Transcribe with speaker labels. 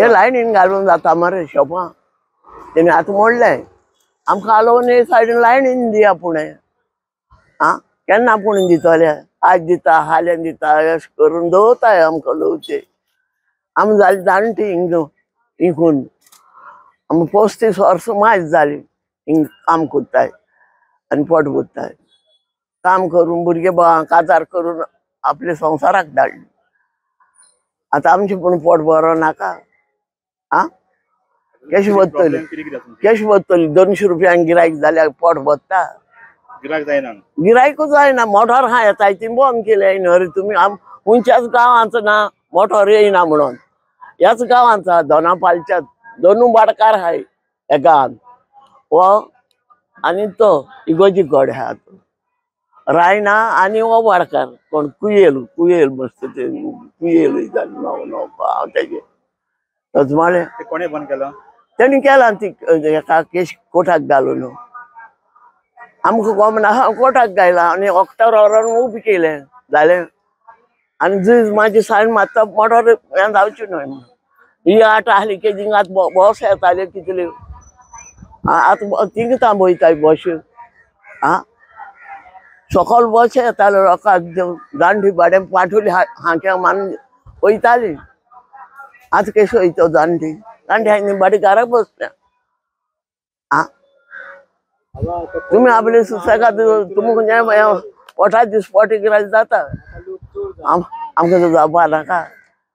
Speaker 1: हे लायनीन घालून जाता मरे शॉपां तेणी आतां मोडलें आमकां आलोवन हे सायडीन लायनीन दिया पुणें आं केन्ना पूण दितले आज दिता हाल्यान दिता अशें करून दवरताय आमकां लोवचे आमी जाली जाणटी हिंग हिंगून आमी 35 वर्सां मायज जाली हिंग काम करताय आनी पोट भरताय काम करून भुरगे काजार करून आपले संवसाराक धाडली आतां आमचें पूण पोट बरो नाका आं केश भरतली केश भरतली 200 रुपयांक गिरायक जाल्यार पोट भरता
Speaker 2: गिरायक जायना
Speaker 1: गिरायकूच जायना मोटर हा येताय ती बंद केले न्हय तुमी खंयच्याच गांवांत ना मोटर येयना म्हणून ह्याच गांवांत दोनापालच्या दोनू बाडकार आहाय ह्या गांवांत हो आनी तो इगोजी गड आहा रायना आनी हो वाडकार कोण कुयेल कुयेल बसता ते कुयेल नांव नांव हांव तेजें तजमाळे
Speaker 2: कोणें बंद केलां
Speaker 1: तेणी केलां ती हेका केश कोर्टाक घालून आमकां कोमना कोर्टाक घायला आनी ऑक्टोबर व्हरोन उबें केलें जालें आनी जुईज म्हाजी सायन मारता मोटर हें जावची न्हय म्हणून ही आट आहली की थिंगा आतां बस येताल्यो कितल्यो आतां थिंगा वयताय बस आं सकाळ बस येताल्यो लोकांक जाणटी भाडें पाठवली हांक्या मारून वयताली आतां कशें वयता जाणटी जाणटी हांणी भाडें घरा बसल्या आं तुमी आपले सुसेगाद तुमकां पोटा दीस पोट गिरायक जाता आमकां जावपा नाका।